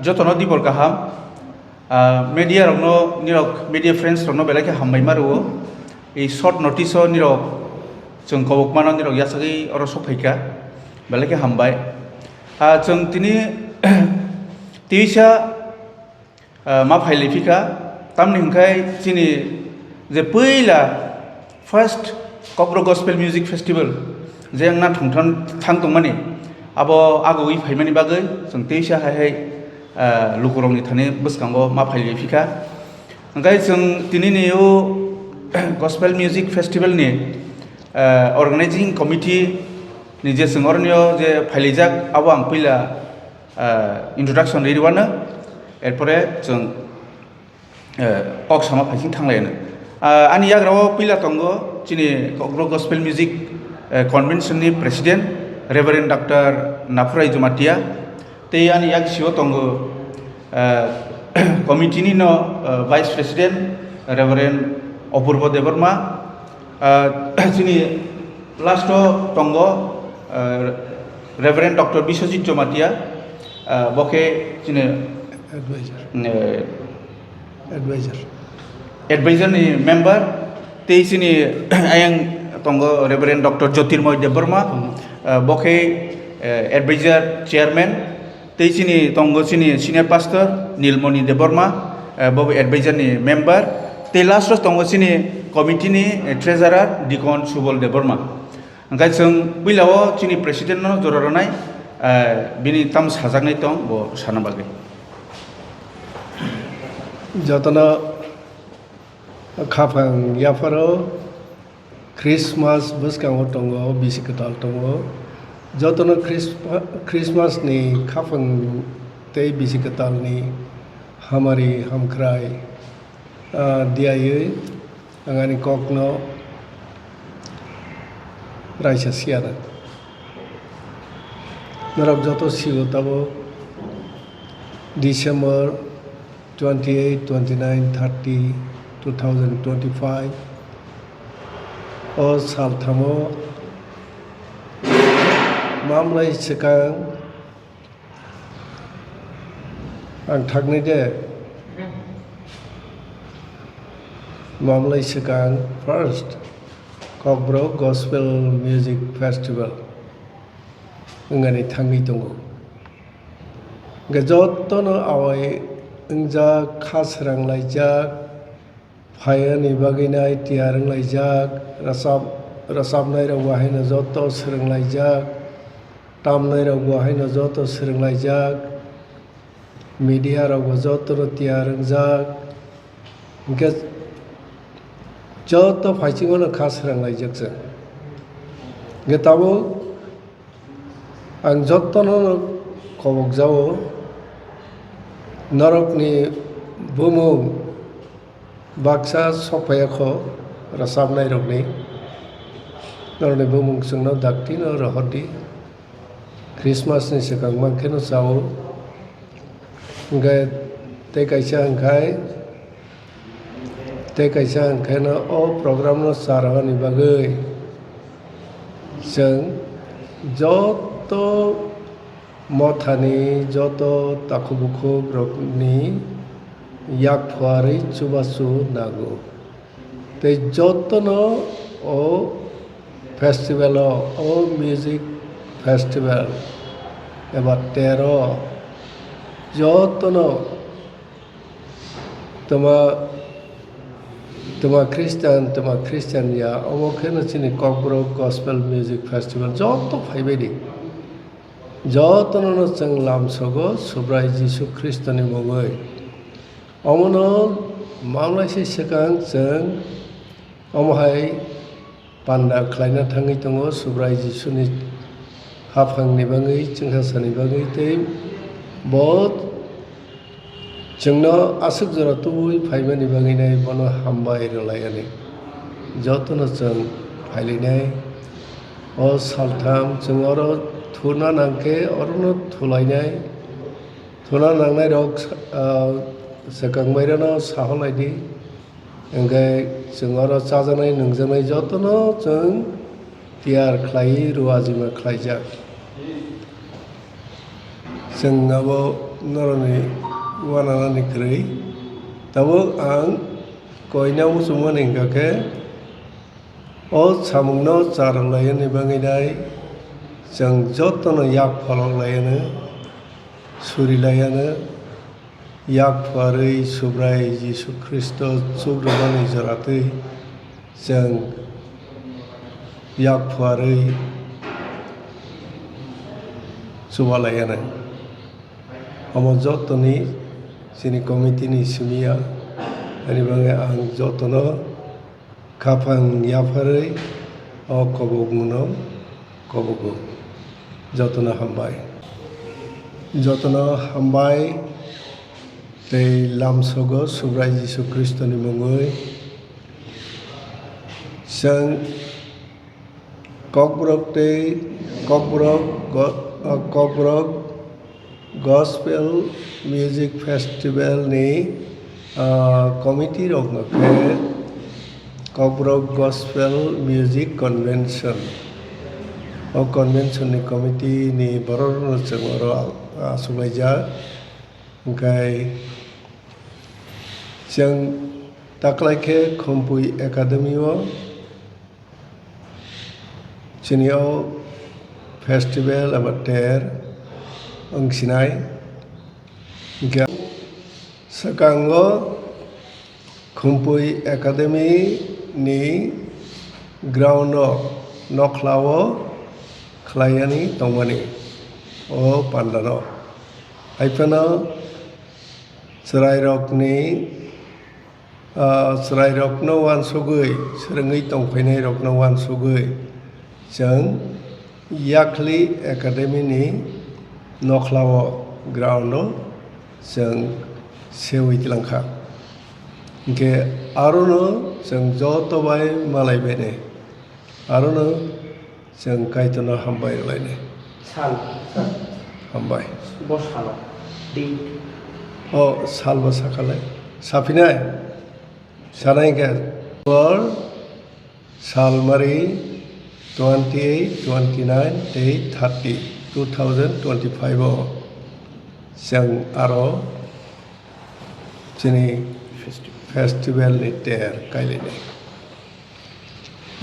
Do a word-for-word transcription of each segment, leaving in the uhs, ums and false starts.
Jotono dibor kaham. Ah, media rokno, nirok media friends rokno belai khe hambai ma rwo. I short notice o nirok chwng kobok mano, nirok yasagwi oro sok phaikha. Belai khe hambai. Ah, chwng tini twisa, ah, ma phailai phikha. Tamni hwnkhe chini je puila first Kokborok Gospel Music Festival je wngna thungthang thang tongmani, abo agogwi phaimani bagwi chwng teisa hai hai, ah, lukurokni thani bwskango ma phailai phikha. Hwnkhe chwng tinini o Gospel Music Festival ni, ah, organizing committee ni je chwng oroni o je phailaijak, abo ang puila, ah, introduction ri rwano, erpore chwng eh, kok sama phaising thanglaino. Ah, ani yagra o puila tongo chini Kokborok Gospel Music, eh, Convention ni President Reverend Doctor Naphurai Jamatia, tei ani yaksi o tongo, eh, committee ni no, eh, Vice President Reverend Apurbo Debbarma, ah, chini last o tongo, ah, Reverend Doctor Biswajit Jamatia, ah, bo khe chini, Advisor. Eh, Advisor. Advisor ni member, tei chini ayang tongo Reverend Doctor Jyotirmoy Debbarma, hmm, ah, bo khe, eh, Advisor Chairman, tei chini tongo chini Senior Pastor Nilmoni Debbarma, eh, bo bo Advisor ni member, tei last o tongo chini committee ni, eh, Treasurer Deacon Subol Debbarma. Hwnkhe chwng puila o chini President no jora rwnai, eh, bini tamo sajaknai tong bo sana bagwi. Jotono khaphang yapharo Christmas bwskango tongo, bisi kwtal tongo. Jotono Christma-, Christmas ni khaphang tei bisi kwtal ni hamari hamkrai, ah, diyawi ang ani kokno raisa siyana. Norok joto sio tabuk December twenty-eight, twenty-nine, thirty, two thousand twenty-five o salthamo mamlai swkang ang thaknai de. Mamlai swkang first Kokborok Gospel Music Festival wngani thangwi tongo. Hwnkhe jotono awai wngjak, kha srang laijak, phaiyani bagwi nai tiyar wnglaijak, rwchap-, rwchapnairok bo haino joto swrwnglaijak, tamnairok bo haino joto swrwnglaijak, media rok bo jotono tiyar wngjak, hwnkhe joto phaichingmano kha srwnglaijak chwng. Hwnkhe tabuk ang jotono kobokjao, norokni bumung baksa sokphaiya kho rwchapnairokni, norokni bumung chwngno daktino rohordi. Christmas ni swkang mankhe no chao. Hwnkhe tei kaisa hwnkhai, tei kaisa hwnkheno o program no charwani bagwi chwng joto mothani joto takhuk bukhuk rokni yak phuarwi chubachu nango. Tei jotono o festival o, o music festival eba tero jotono twma, twma Christian, twma Christian ya, omo kheno chini Kokborok Gospel Music Festival joto phaibaidi. Jotono no chwng lamsogo Subrai Jisu Khristoni mungwi. Omono mamlaise swkang chwng omo hai panda khlaina thangwi tongo Subrai Jisuni haphangni bagwi, chwngsacha ni bagwi tei bo chwngno aswk jora tubui phaimani bagwinai bono hambai rwlaiani. Jotono chwng phailainai. O saltham chwng oro thuna nangkhe orono thulainai. Thuna nangnairok, ah, swkang mairano saholaidi. Hwnkhe chwng oro chajaknai nungjaknai jotono chwng tiyar khlaiwi rwajima khlaijak. Chwng abo Norokni uananani kwrwi. Tabuk ang koina muchungmani hwnkha khe, o samungno charwk laiyani bagwi nai chwng jotono yak pholok laiyano, suri laiyano, yak phuarwi Subrai Jisu Khristo chukrwmani joratwi chwng yak phuarwi chuba laiyano. Omo jotoni chini committee ni simi ya, ani bagwi ang jotono khaphang yapharwi o kobokmungno kobogo. Jotono hambai. Jotono hambai tei lamsogo Subrai Jisu Khristoni mungwi. Chwng Kokborok tei Kokborok go-, ah, Kokborok Gospel Music Festival ni, ah, committee rokno khe Kokborok Gospel Music Convention. O convention ni committee ni borok rokno chwng oro achuklaijak. Hwnkhe chwng taklai khe Khumpui Academy o chini o festival eba ter wng sinai. Hwnkhe swkango Khumpui Academy ni ground o, nokhla o khlaiyani tongmani o panda no. Hai phano chwrairokni, ah, chwrairokno uansugwi, swrwngwi tongphainairokno uansugwi, chwng Yakhli Academy ni nokhla o, ground o chwng sewi twlang kha. Hwnkhe arono chwng joto bai malai bainai. Arono chwng Kaitorno hambai rwlainai. Sal, sal. Hambai. Bo salo. Date. O sal bo sakhalai. Saphinai? Sanai khe. Por salmari twenty-eight, twenty-nine tei thirty, two thousand twenty-five o chwng aro chini festival ni ter kailainai.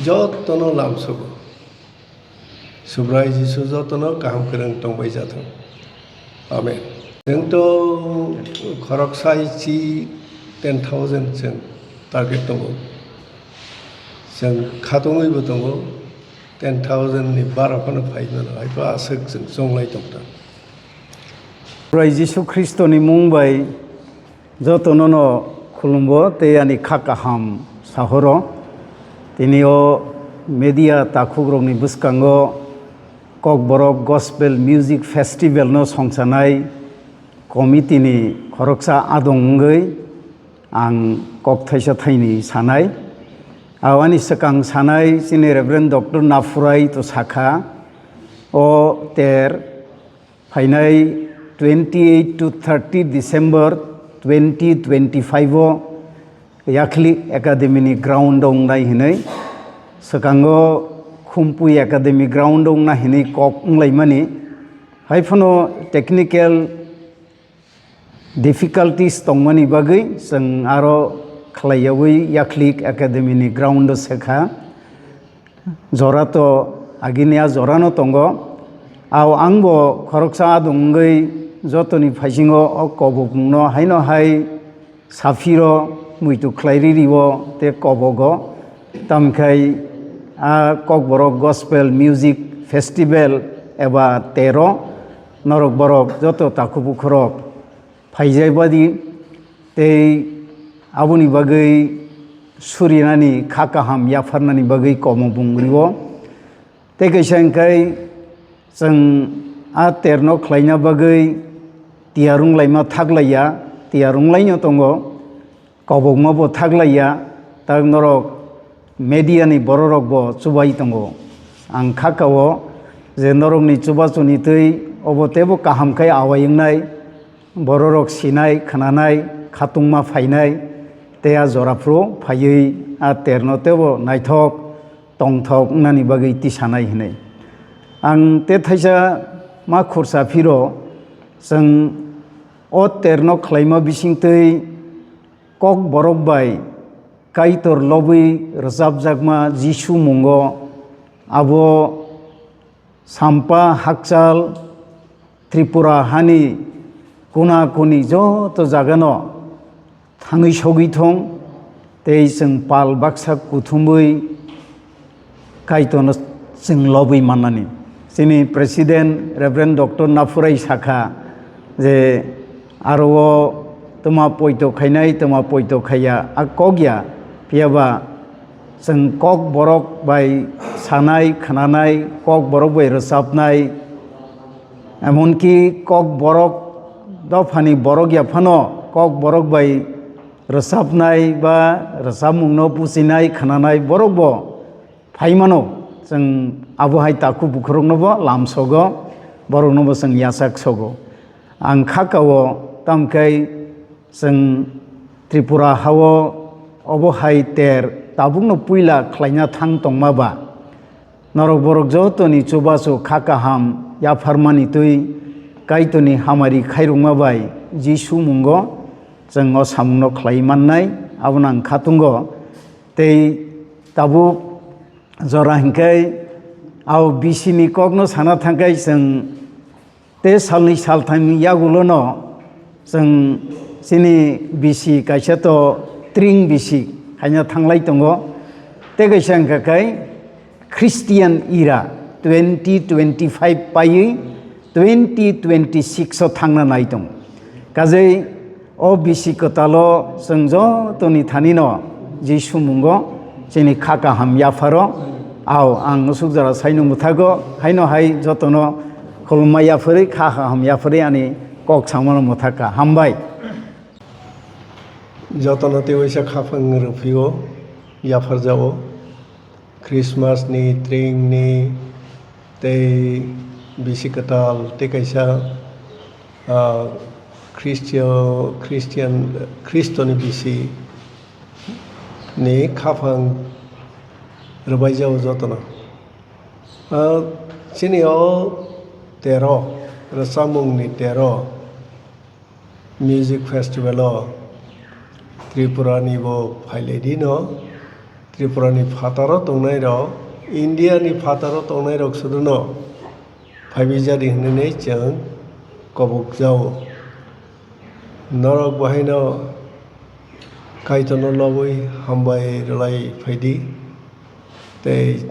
Jotono lamsogo. Subrai Jisu jotono kaham kwrwng tongbai jathung. Amen. Chwng to khoroksa ichi ten thousand chwng target tongo. Chwng khatungwi bo tongo, ten thousand ni bara phano phai mano, hai pha aswk chwng chonglai tongta. Subrai Jisu Khristoni mung bai jotono no khulumbo tei ani kha kaham sahoro. Tini o media takhukrokni bwskango Kokborok Gospel Music Festival no songchanai committee ni khoroksa adong wngwi ang kok thaisa thaini sanai. Awani swkang sanai chini Reverend Doctor Naphurai to sakha, o ter phainai twenty-eight to thirty December twenty twenty-five o Yakhli Academy ni ground o wngnai hinwi swkango Khumpui Academy ground o wngna hinwi kok wnglaimani. Hai phano technical difficulties tongmani bagwi chwng aro khlaiyawi Yakhli Academy ni ground o se kha. Jora to agini a jora no tongo. Ao ang bo khoroksa adong wngwi jotoni phaisingo o kobokmung no haino hai saphiro muitu khlai riri o tei kobogo. Tamkhai a Kokborok Gospel Music Festival eba tero norok borok joto takhu bukhurok phaijai badi tei aboni bagwi surinani kha kaham yapharnani bagwi komo bung rio. Tei kaisa hwnkhe chwng a terno khlaina bagwi tiyar wnglaima thaklaiya, tiyar wnglaino tongo. Kobokma bo thaklaiya, tak norok media ni bororok bo chubai tongo. Ang kha kao je norokni chubachuni twi obo teibo kaham khe awai wngnai, bororok sinai, khnanai, khatungma phainai, tei a jora phuru phaiwi a terno teibo naithok tongthok wngnani bagwi tisanai hinwi. Ang tei thaisa ma khursa phiro chwng O terno khlaima bisingtwi Kokborok bai Kaitor lobwi rwchapjakma Jisu mungo abo Sampa hakchal Tripura hani kuna kuni joto jagano thangwi sogwi thung tei chwng pal baksa kuthumwi Kaitorno chwng lobwi mannani. Chini President Reverend Doctor Naphurai sakha je aro o twma poito khainai, twma poito khaiya, a kok ya. Phiya ba chwng Kokborok bai sanai, khnanai, Kokborok bai rwchapnai, emonki Kokborok dophani borok ya phano Kokborok bai rwchapnai ba rwchapmungno pusinai, khnanai borok bo phai mano. Chwng abo hai takhuk bukhurokno bo lamsogo, borokno bo chwng yachak sogo. Ang kha kao, tamo khe chwng Tripura hao obo hai ter tabukno puila khlaina thang tongma ba. Norok borok jotoni chubachu kha kaham yapharmani twi Kaitorni hamari khairokma bai Jisu mungo chwng o samungno khlai mannai, abono ang kha tongo. Tei tabuk jora hinkhe ao bisini kokno sana thangkhe chwng tei salni salthamni yagulono chwng chini bisi kaisa to tring bisi haina thanglai tongo. Tei kaisa hwnkha khe Christian era twenty twenty-five paiwi twenty twenty-six o thangna nai tongo. Kajei o bisi kwtalo chwng jotoni thanino Jisu mungo chini kha kaham yapharo. Ao ang usuk jora saino mwthago, haino hai jotono khulumma yapharwi, kha kaham yapharwi ani kok samano mwthakha. Hambai. Jotono tei waisa khaphang rwphio, yapharjao. Christmas ni, tring ni, tei bisi kwtal, tei kaisa, ah, Christio-, Christian, Christo ni bisi ni khaphang rwbaijao jotono. Ah, chini o tero, rwchapmung ni tero, Music festival o Tripura ni bo phailai di no, Tripura ni phataro tongnai rok, India ni phataro tongnai rok sudu no phaibi jadi hinwi chwng kobok jao. Norok bo haino Kaitor no lobwi hambai rwlai phai di. Tei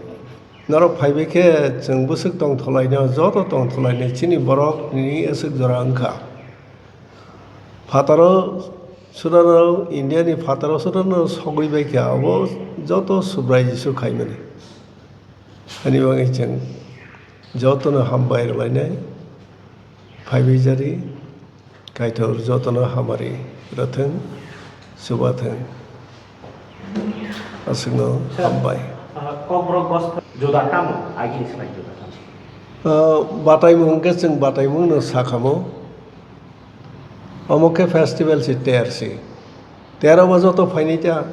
norok phaibai khe chwng bwswk tongtholai no, joto tongtholai no chini borok ni aswk jora wngkha. Phataro surano, India ni phataro surano sogwi bai kha, abo joto Subrai Jisu khaimani. Ani bagwi chwng jotono hambai rwlainai, phaibai jari, Kaitor jotono hamari rwthwng, chubathwng. Aswkno hambai. Ah, Kokborok gospel juda tamo, agini slai juda tamo? Ah, bataimung hwnkhe chwng bataimungno sakhamo. Omo khe festival se ter se. Ter obo joto phainai ta.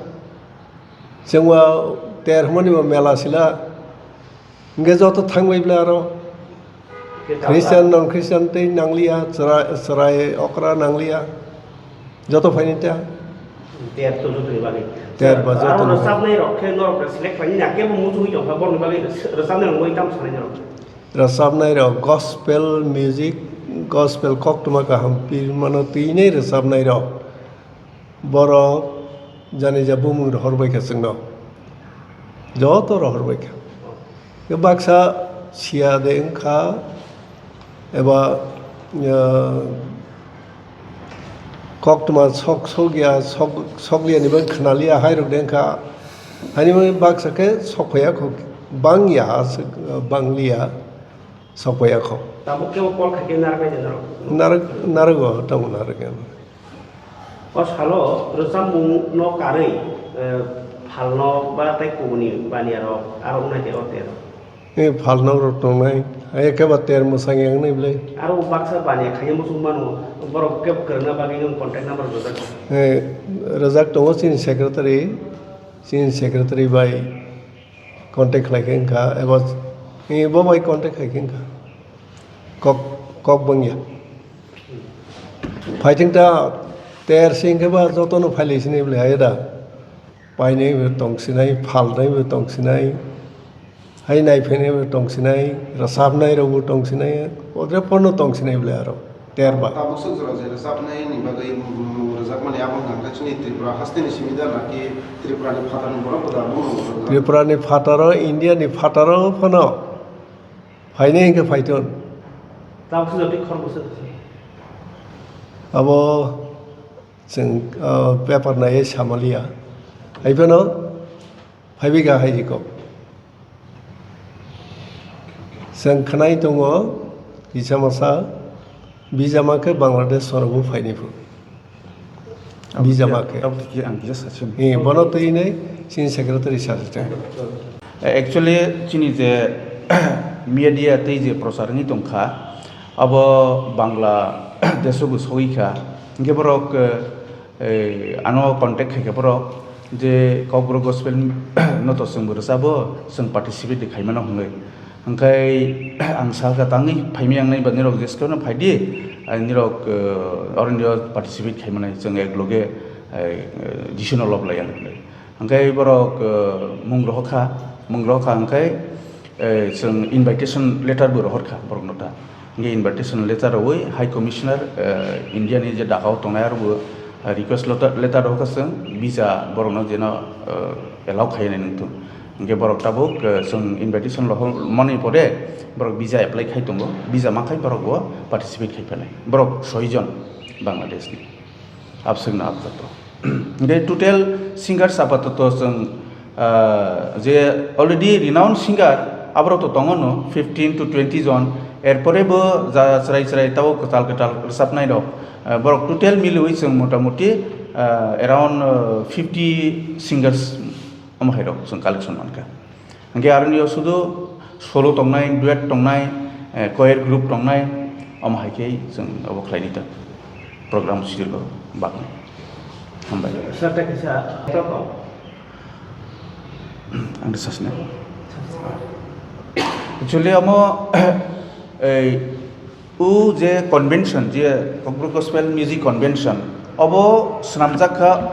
Chwngbo ter hwnmani bo mela sila. Hwnkhe joto thangbai bla aro. Khe Christian, non Christian tei nangliya, chwrai, chwrai okra nangliya. Joto phainai ta. Ter to jotoni bagwi. Ter ba aro jotoni bagwi. Rwchapnai rok khe norok select khlainani kebo muchungwi tongkha, borokni bagwi rwchapnai rok bai tamo sanai norok. Rwchapnai rok gospel music, gospel koktwma kaham pirmano twinai rwchapnai rok. Borok janija bumung rohorbaikha chwngno. Joto rohorbaikha. Baksa siya de wngkha, eba, ah, koktwma sok sokya, sok, sokliyani bagwi khnaliya hairok de wngkha. Hani bagwi baksa khe sokphaiya kho, bangya, aswk, bangliya. Sokpaiya kho. Tabuk kebo call khaikhe narwknai de norok? Narwk-, narwgo, tamo narwkya. O salo rwchapmungno karwi, eh, phalnok ba tei kubuni baniyarok aro wngnai de o tero? Eh, phalnok rok tongnai. Ai khe ba ter mwsang yang nai bwlai. Aro baksa baniya khaina muchung mano, borok kebo kwrwngna bagwi nwng contact number rwjak? Eh, rwjak tongo chini secretary, chini secretary bai. Contact khlai khe wngkha, eba, eh, bo bai contact khai khe wngkha. Kok, kok bangya. Phaithing ta ter sing khe ba jotono phailai sinai bwlai hai da. Painai bo tong sinai, phalnai bo tong sinai, hai naiphainai bo tong sinai, rwchapnai rok bo tong sinai, odre porno tong sinai bwlai aro ter ba. Tabuk swk jora je rwchapnai ni bagwi, mm, rwchapmani abo wngkha khe chini Tripura haste ni simi da naki Tripura ni phataro ni borok bo da bo rwchapnai? Tripura ni phataro, India ni phataro phano phainai hwnkhe phaithun. Tabuk swk jora twi khorokbo swk. Abo Chwng, ah, paper naiwi samaliya. Haiphano phaibai kha hai rikok. Chwng khwnai tongo, kisa masa visa ma khe Bangladesh sorogo phainai phu. Visa ma khe. Abo khe ang kisa sachin. Eh, bono twi nai chini secretary sa se chwng. Actually, chini je media tei je prochar wngwi tongkha, abo Bangla deso bo sogwi kha. Hwnkhe borok, eh, ano contact khai kha borok je Kokborok Gospel no to chwngbo rwchabo, chwng participate khaimano hwnwi. Hwnkhe ang sakha tangwi phaimai ang nai ba nirok jeskeno phaidi, nirok, eh, oroni participate khaimanai chwng ekloge, eh, decision o lob lai ang. Hwnkhe borok, eh, mung rohor kha, mung rohor kha hwnkhe, eh, chwng invitation letter bo rohor kha borokno ta. Hwnkhe invitation letter rwui High Commissioner, eh, India ni je Dhaka o tongnai aro bo, eh, request letter, letter rohor kha chwng visa borokno jeno, eh, allow khainai nung thung. Hwnkhe borok tabuk, eh, chwng invitation rohor mani pore borok visa apply khai tongo, visa mankhai borok bo participate khai phainai. Borok soi jon Bangladesh ni. Abswkno abjato. Hwnkhe total singers apatoto chwng, ah, je already renowned singer aborok to tongo no fifteen to twenty jon, erpore bo ja chwrai chwrai tabo kwtal kwtal rwchapnai rok, ah, borok total miliwi chwng motamuti, ah, around, ah, fifty singers omo hai rok chwng collection mankha. Hwnkhe aroni o sudu solo tongnai, duet tongnai, eh, choir group tongnai, omo hai khe chwng obo khlaini ta program schedule o bagwi. Hambai. Sir, tei kaisa ang de sasne. Actually, omo, ei, O je convention, je Kokborok Gospel Music Convention, obo swnamjak kha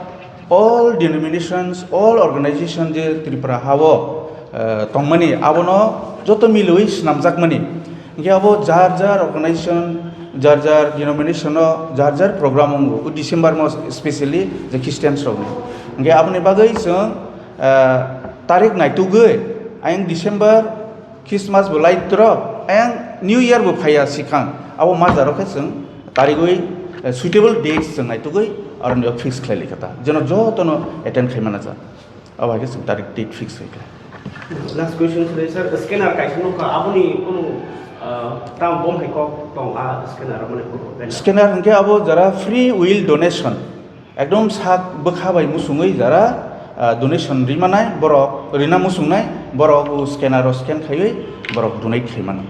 all denominations, all organization je Tripura ha-o, eh, tongmani, abono joto milwi swnamjakmani. Hwnkhe abo jar jar organization, jar jar denomination-o jar jar program wngo, o December mas specially je Christians rokni. Hwnkhe aboni bagwi chwng, eh, tarik naitugwi, ayang December Christmas bo lai tro, ayang New Year bo phaiya sikhang, abo majaro khe chwng tarigwi, eh, suitable dates chwng naitugwi aroni fix khlai lai kha ta, jeno jotono attend khai mana cha, abo hai khe chwng tarik date fix khai kha. Last question sir, sir, scanner kaisa nukha, aboni kunu, ah, tam bom hai kok tong a scanner mane kunu? Scanner hwnkhe abo jara free will donation. Ekdom sak bwkha bai muchungwi jara, ah, donation rimanai borok, rina muchungnai borok o scanner o scan khaiwi borok donate khaimano.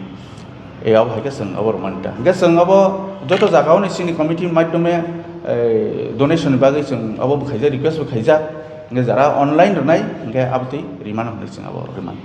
E abo hai khe chwng abo rwmani ta. Hwnkhe chwng abo joto jaga oni chini committee ni maidhome, eh, donation ni bagwi chwng abo bwkhaijak, request bwkhaijak. Hwnkhe jara online rwnai hwnkhe abotwi rimano hwnwi chwng abo rwmani.